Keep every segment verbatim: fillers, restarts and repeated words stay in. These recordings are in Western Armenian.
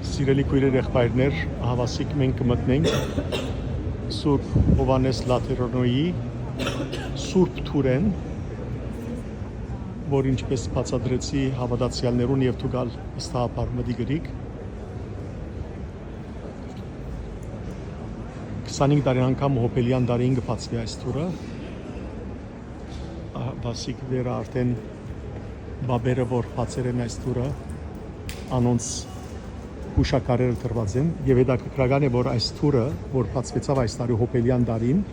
Սիրելի քոյրեր, եղբայրներ, ահաւասիկ մենք կը մտնենք Սուրբ Յովհաննէս Լաթերոնոյի Սուրբ Թուրէն, որ, ինչպես բացատրեցի, հաւատացեալներուն եւ դուք ալ վստահաբար մտի կրիք, քսանհինգ տարին անգամ հոբելեան տարին կը բացուի այս թուրը։ Ահ, բասիկ վերը արդեն բաբերը, որ բացեր են այս թուրը, անոնց յուշակարերը տրուած են, եւ հետաքրքրական է, որ այս թուրը, որ բացուեցաւ այս տարի հոբելեան տարին,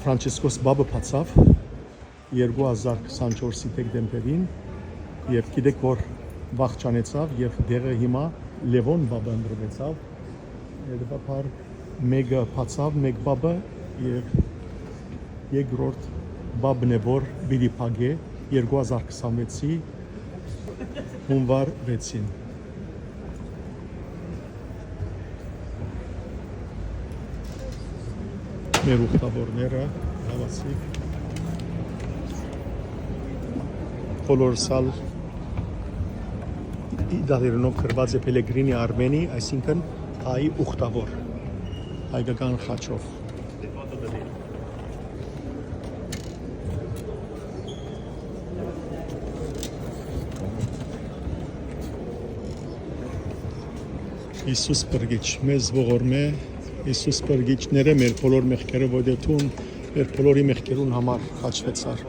Ֆրանցիսկոս բաբը բացաւ երկու հազար քսանչորսի դեկտեմբերին, եւ գիտեք, որ վախճանեցաւ, եւ դեղը հիմա Լեւոն բաբը ընտրուեցաւ, հետեւաբար մէկը բացաւ, մէկ բաբը, եւ երկրորդ բաբն է, որ պիտի փակէ երկու հազար քսանվեցի հունուար վեցին։ Մեր ուխտավորները, հաւասիկ, բոլորս ալ Իտալերենով գրուած է Պելեգրինի Արմենի, այսինքն՝ հայ ուխտավոր, հայկական խաչով։ Յիսուս Փրկիչ, մեզ ողորմէ, Յիսուս Փրկիչ, ներէ մեր բոլոր մեղքերը, որովհետեւ դուն մեր բոլորի մեղքերուն համար խաչուեցար։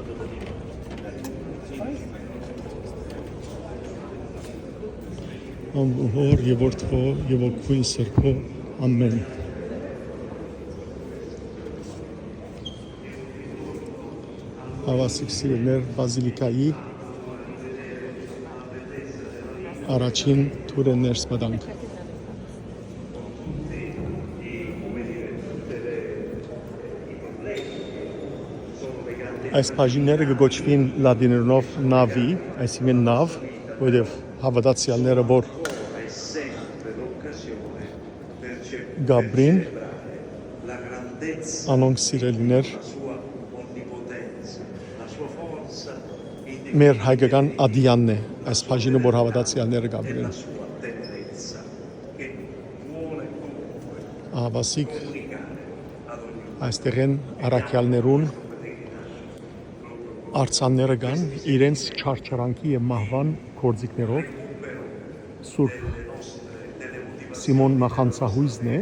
Անոր Հօր եւ Որդւոյ եւ Հոգիին Սրբոյ։ Ամէն։ Հաւասիկ սիրելիներ, Բազիլիկայի առաջին թուրէն ներս մտանք։ Այս բաժինները կը կոչուին լատիներենով նավի, այսինքն՝ նաւ, որովհետեւ հաւատացեալները, որ կ'ապրին, անոնք, սիրելիներ, մեր հայկական ատյանն է, այս բաժինը, որ հաւատացեալները կ'ապրին։ Ահավասիկ, այստեղ են առաքեալներուն արձանները կան իրենց չարչարանքի եւ մահուան գործիքներով։ Սուրբ Սիմոն նախանձահոյզն է,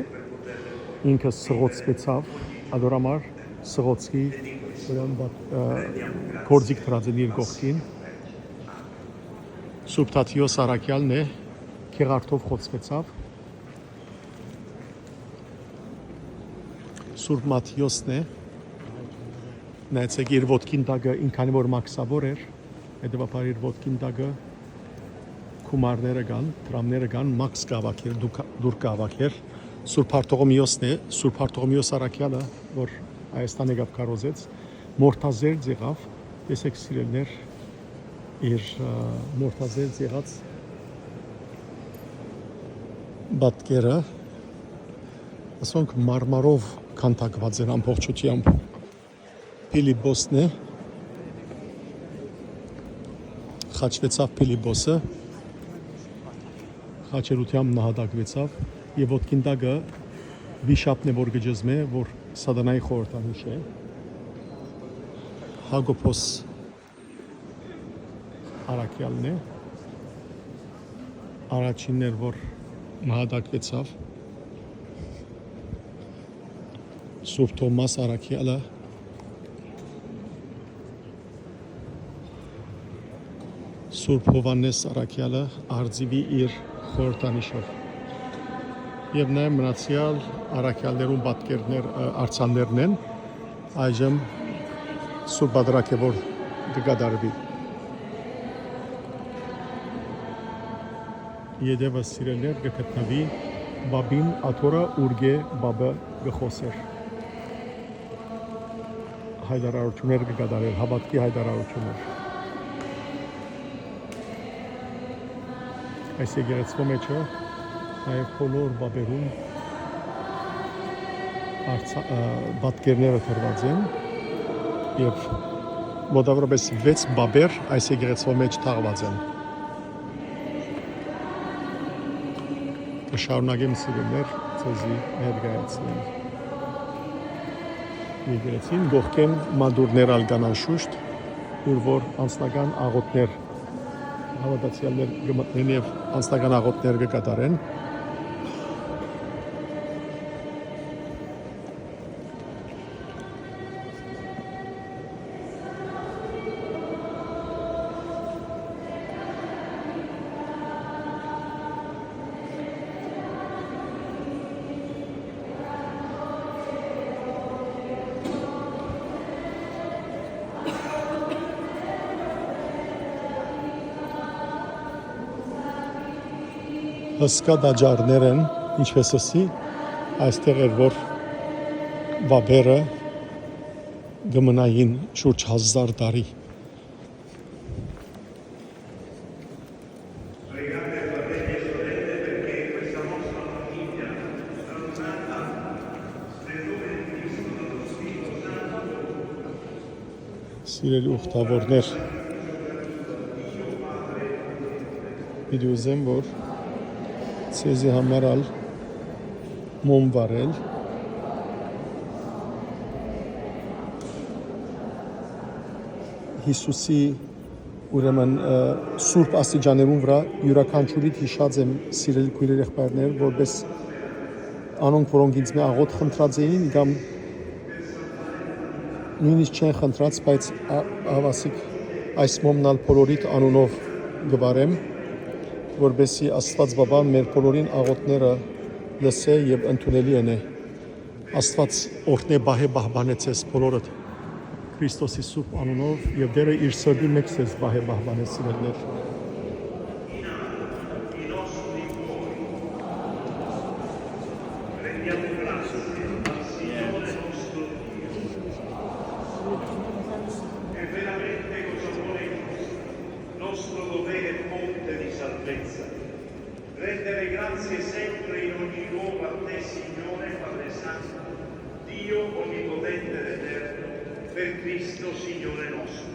ինքը սղոցուեցաւ, ատոր համար սղոցի վրան բաց-, ը, գործիք դրած են իր կողքին։ Սուրբ Թադիոս առաքեալն է, գեղարդով խոցուեցաւ։ Սուրբ Մատթէոսն է, նայեցէք, իր ոտքին տակը, ինքան որ մաքսաւոր էր, հետեւաբար իր ոտքին տակը գումարները կան, դրամները կան, մաքս կը հաւաքէր, դուք-, դուռ կը հաւաքէր։ Սուրբ Բարթողոմէոսն է, Սուրբ Բարթողոմէոս առաքեալը, որ Հայաստան եկաւ քարոզեց, մորթազերծ եղաւ, տեսեք, սիրելիներ, իր, ը, մորթազերծ եղած պատկերը, ասոնք մարմարով քանդակուած են ամբողջությամբ։ Փիլիպոսն է, խաչուեցաւ Փիլիպոսը, խաչերութեամբ նահատակուեցաւ, եւ ոտքին տակը վիշապն է, որ կը ճզմէ, որ սատանայի խորհրդանիշ է։ Յակոբոս առաքեալն է, առաջինն էր, որ նահատակվեցաւ։ Սուրբ Թովմաս առաքեալը, Սուրբ Յովհաննէս առաքեալը, արծիւի իր խորհրդանիշով։ Եւ նաեւ մնացեալ առաքեալներուն պատկերներ, ը, արձաններն են։ Այժմ Սուրբ Պատրակ է, որ կը կատարուի։ Ետեւը, սիրելիներ, կը գտնուի Բաբին աթոռը, ուրկէ Բաբը կը խօսէր, հայտարարութիւններ կը կատարէր, հաւատքի հայտարարութիւններ։ Այս եկեղեցւոյ մէջը նաեւ բոլոր Բաբերուն արցա-, ը, պատկերները դրուած են, եւ մոտավորապես վեց Բաբեր այս եկեղեցւոյ մէջ թաղուած են։ Շարունակեմ, սիրելիներ, ձեզի ներկայացնել եկեղեցին, կողքէն մատուռներ ալ կան անշուշտ, ուր որ անձնական աղօթքներ, հաւատացեալներ կը մտնեն եւ անձնական աղօթքներ կը կատարեն։ Հսկայ տաճարներ են, ինչպէս ըսի, այստեղ էր, որ վաբերը կը մնային շուրջ հազար տարի։ Սիրելի ուխտաւորներ, պիտի ուզեմ, որ ձեզի համար ալ մոմ վառել։ Յիսուսի, ուրեմն, ը, սուրբ աստիճաներուն վրայ իւրաքանչիւրիդ յիշած եմ, սիրելի քոյրեր, եղբայրներ, որպէս անոնք, որոնք ինձ մէ աղօթք խնդրած էին, կամ նոյնիսկ չեն խնդրած, բայց ա-, ահաւասիկ այս մոմն ալ բոլորիդ անունով կը վառեմ, որպեսզի Աստուած Բաբան մեր բոլորին աղօթքները լսէ եւ ընդունելի ընէ։ Աստուած օրհնէ, պահէ, պահպանէ ձեզ բոլորդ Քրիստոսի սուրբ անունով, եւ Տէրը իր սրտին մէջ ձեզ պահէ, պահպանէ, սիրելիներ։ È veramente cosa vuole il nostro dovere, fonte di salvezza. Rendere grazie sempre in ogni luogo a te, Signore, Padre Santo, Dio onnipotente ed eterno, per Cristo Signore nostro.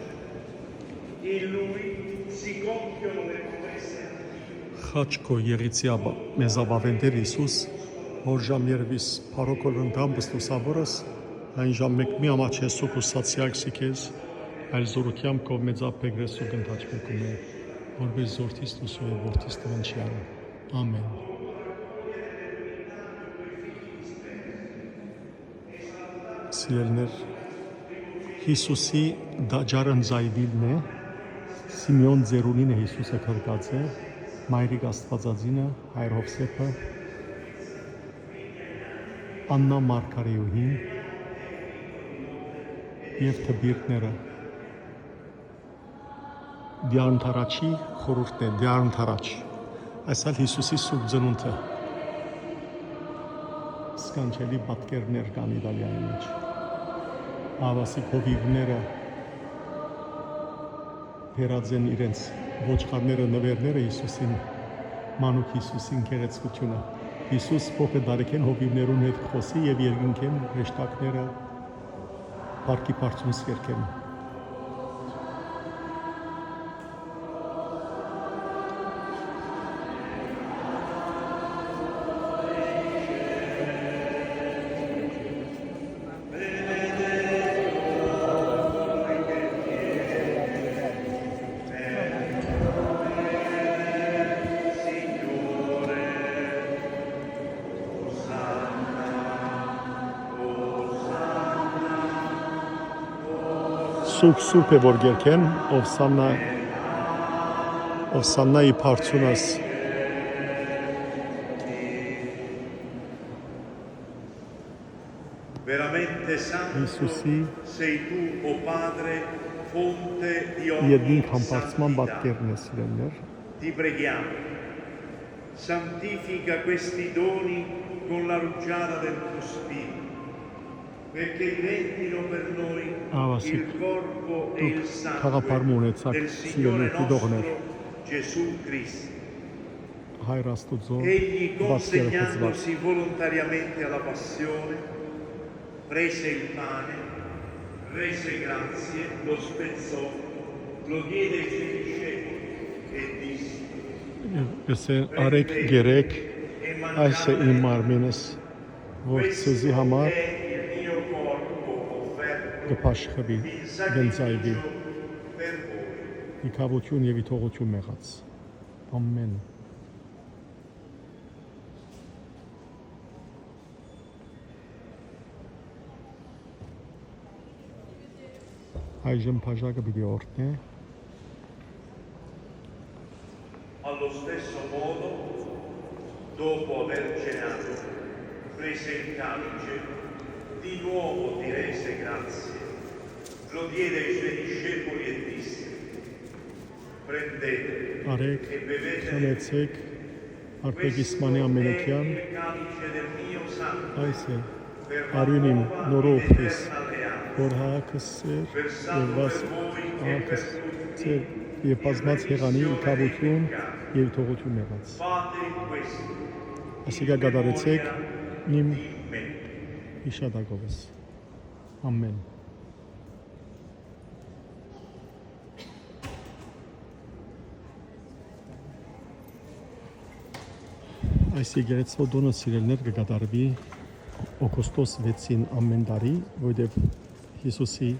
In Lui si compiono le promesse antiche. Խաչ քո եղիցի, Աբա, մեզաւ աւելտէր Յիսուս, որ ժամ երբ իս փառոքոր ընդամպս լուսաւորս, այն ժամ մէկ մի ամաչեսու կուսացեակ սի քեզ, այլ զօրութեամբ քով մեծապեգրեսու կ'ընդաչմեկում է, որպէս զորդիս լուսու եւ որդիս տղնչեան։ Ամէն։ Սիրելիներ, Յիսուսի տաճարը Զայվիլն է, Սիմէոն ծերունին է Յիսուսը գրկած է, Մայրիկ Աստուածածինը, Հայր Յովսէփը, Աննա Մարգարէուհին եւ դպիրները։ Դեանթարաչի խորհուրդն է, Դեանթարաչ։ Այս ալ Յիսուսի սուրբ ծնունդը։ Սքանչելի պատկերներ կան Իտալիայի մէջ։ Ահաւասիկ հովիւները բերած են իրենց ոչխարները, նուէրները Յիսուսին, մանուկ Յիսուսին գեղեցկութիւնը։ Յիսուս փոքր տարիքէն հովիւներուն հետ կը խօսի եւ երկնքէն հրեշտակները փառքի բարձունս կ'երգեն։ Սուրբ, սուրբ է, որ կ'երգեն, Ովսաննա, Ովսաննայի բարձունս։ Veramente santo Յիսուսի sei tu, o Padre, fonte di ogni երկնիկ համբարձման santità. Պատկերն է, սիրելիներ։ Ti preghiamo, santifica questi doni con la rugiada del tuo Spirito, perché diventino per noi Ահաւասիկ, il corpo e il sangue, դուք թաղապարում ունեցաք, del Signore, սիրելի դիտողներ, nostro Gesù Cristo. Հայր Աստուծո Egli, պատկերը կցված։ Consegnandosi volontariamente alla passione, prese il pane, rese grazie, lo spezzò, lo diede ai suoi discepoli e disse: Եսե արեք, գերեք, Այս է իմ մարմինս, որ ձեզի համար կը բաշխուի, կ'ընծայուի։ Իկաւութիւն եւ յաջողութիւն եղած։ Ամէն։ Այժմ բաժակը պիտի օրհնէ։ Allo stesso modo, dopo aver cenato, prese il calice, di nuovo ti rese grazie, lo diede ai suoi discepoli e disse: Prendete Արեք, e bevete, քնեցեք, արբեգիսմանի ամենեքեան, այս է արիւն իմ նոր ուխտիս, որ հակս էր եւ վաս-, հակս էր եւ բազմած եղանի իկաւութիւն եւ յաջողութիւն եղած։ Ասիկա կատարեցէք իմ յիշատակովս։ Ամէն։ Այս եկեղեցւոյ տօնը, սիրելիներ, կը կատարուի օգոստոս վեցին ամէն տարի, որովհետեւ Յիսուսի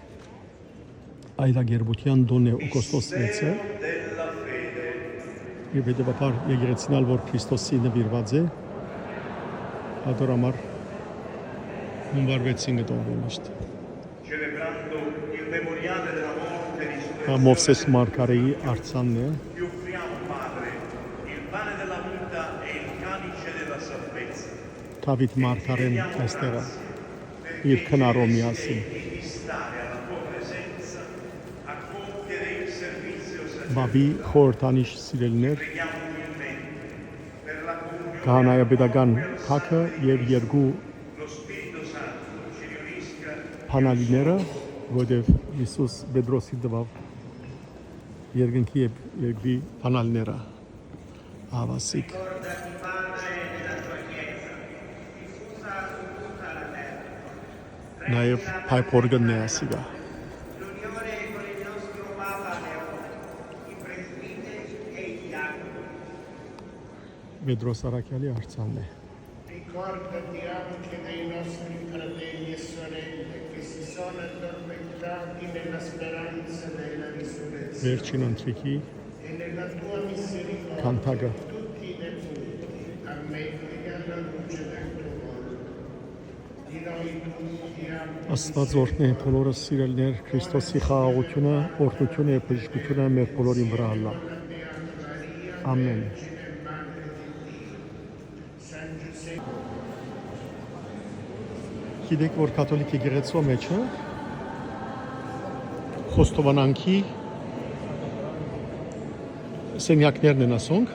այլակերպութեան տօնն է օգոստոս վեցը, եւ հետեւաբար եկեղեցին ալ, որ Քրիստոսի նուիրուած է, ատոր համար հունուար վեցին կը տոնուի միշտ։ Celebrando il memoriale della morte di Suor Մովսէս Մարգարէի արձանն է։ Ti offriamo, Padre, il pane della vita e il calice della salvezza. Դաւիթ Մարգարէն այստեղ է, իր քնարով միասին։ Պապի խորհրդանիշ, սիրելիներ, քահանայապետական թագը եւ երկու բանալիները, որտեղ Յիսուս Պետրոսին տուաւ երկնքի եւ երկրի բանալիները։ Ահա ասիկ։ Նաեւ փայփոր կ'ընէ ասիկա։ Պետրոս Առաքեալի արձանն է։ Ricordati anche dei nostri fratelli e sorelle che si sono addormentati nella speranza della risurrezione. Վերջին ընթրիքի քանթակը։ Աստուած օրհնէ բոլորս, սիրելիներ, Քրիստոսի խաղաղութիւնը, օրհնութիւնը եւ բժշկութիւնը մեր բոլորին վրայ ըլլայ։ Ամէն։ Գիտեք, որ կաթոլիկ եկեղեցւոյ մէջը խոստովանանքի սենեակներն են ասոնք,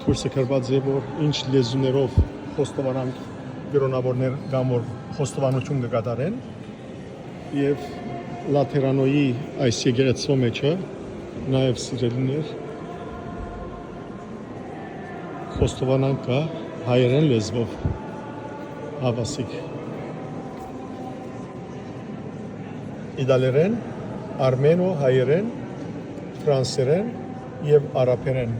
դուրսը գրուած է, որ ինչ լեզուներով խոստովանանք կրոնաւորներ կամ որ խոստովանութիւն կը կատարեն, եւ Լաթերանոյի այս եկեղեցւոյ մէջը նաեւ, սիրելիներ, խոստովանանք կայ հայերէն լեզուով, ահա ասիկ։ Իտալերէն, արմենո-հայերէն, ֆրանսերէն եւ արաբերէն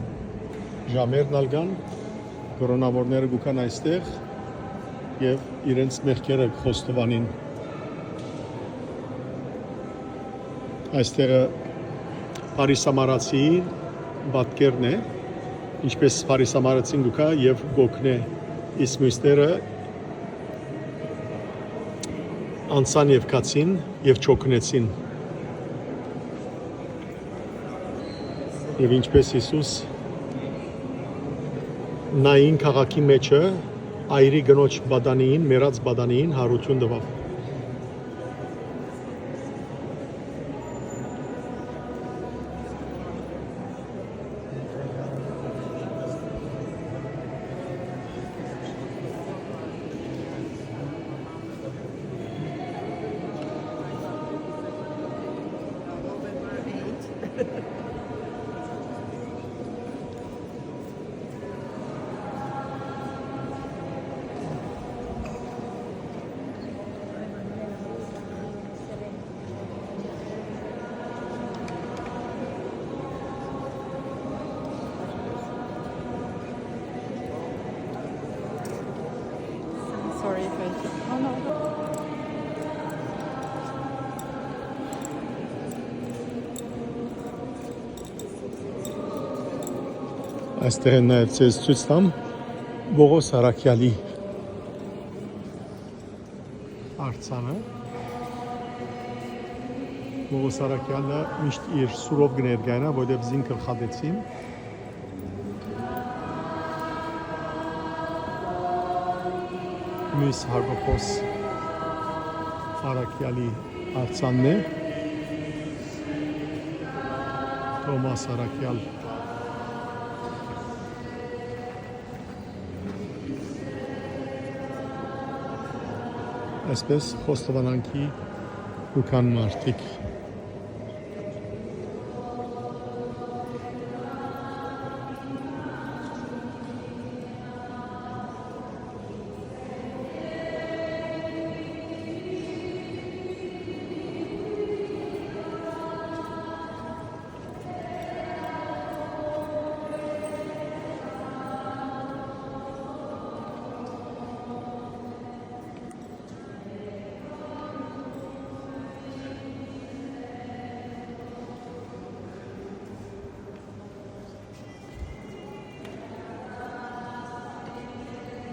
ժամերն ալ կան, կրոնաւորները կու գան այստեղ եւ իրենց մեղքերը խոստովանին։ Այստեղը Փարիսամարացի պատկերն է, ինչպես Փարիսամարացին կու գայ եւ կ'օգնէ, իսկ միւսները անցան եւ գացին եւ չօգնեցին։ Եւ ինչպես Յիսուս Նային քաղաքի մէջը այրի կնոջ պատանիին, մեռած պատանիին յարութիւն տուաւ։ Այստեղ են նաև ձեզ ցոյց տամ Պողոս Առաքեալի արձանը։ Պողոս Առաքեալը միշտ իր սուրով կը ներկայանայ, որտեղ զինք գլխատեցին։ Մյուս Յակոբոս Առաքեալի արձանն է, Թովմաս Առաքեալ։ Այսպես խոստովանանքի կու գան մարդիկ։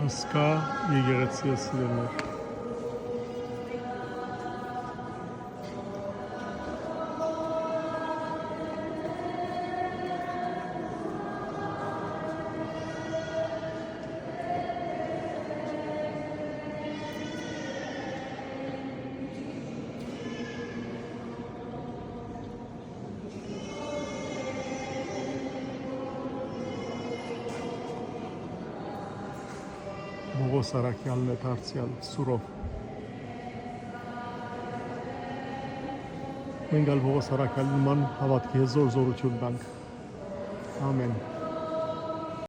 Ասկա եկեղեցի, սիրելիներ։ Պողոս Առաքեալն է դարձեալ սուրով։ Մենք ալ Պողոս Առաքեալին նման հաւատքի հետ զոր զորութիւն տանք։ Ամեն։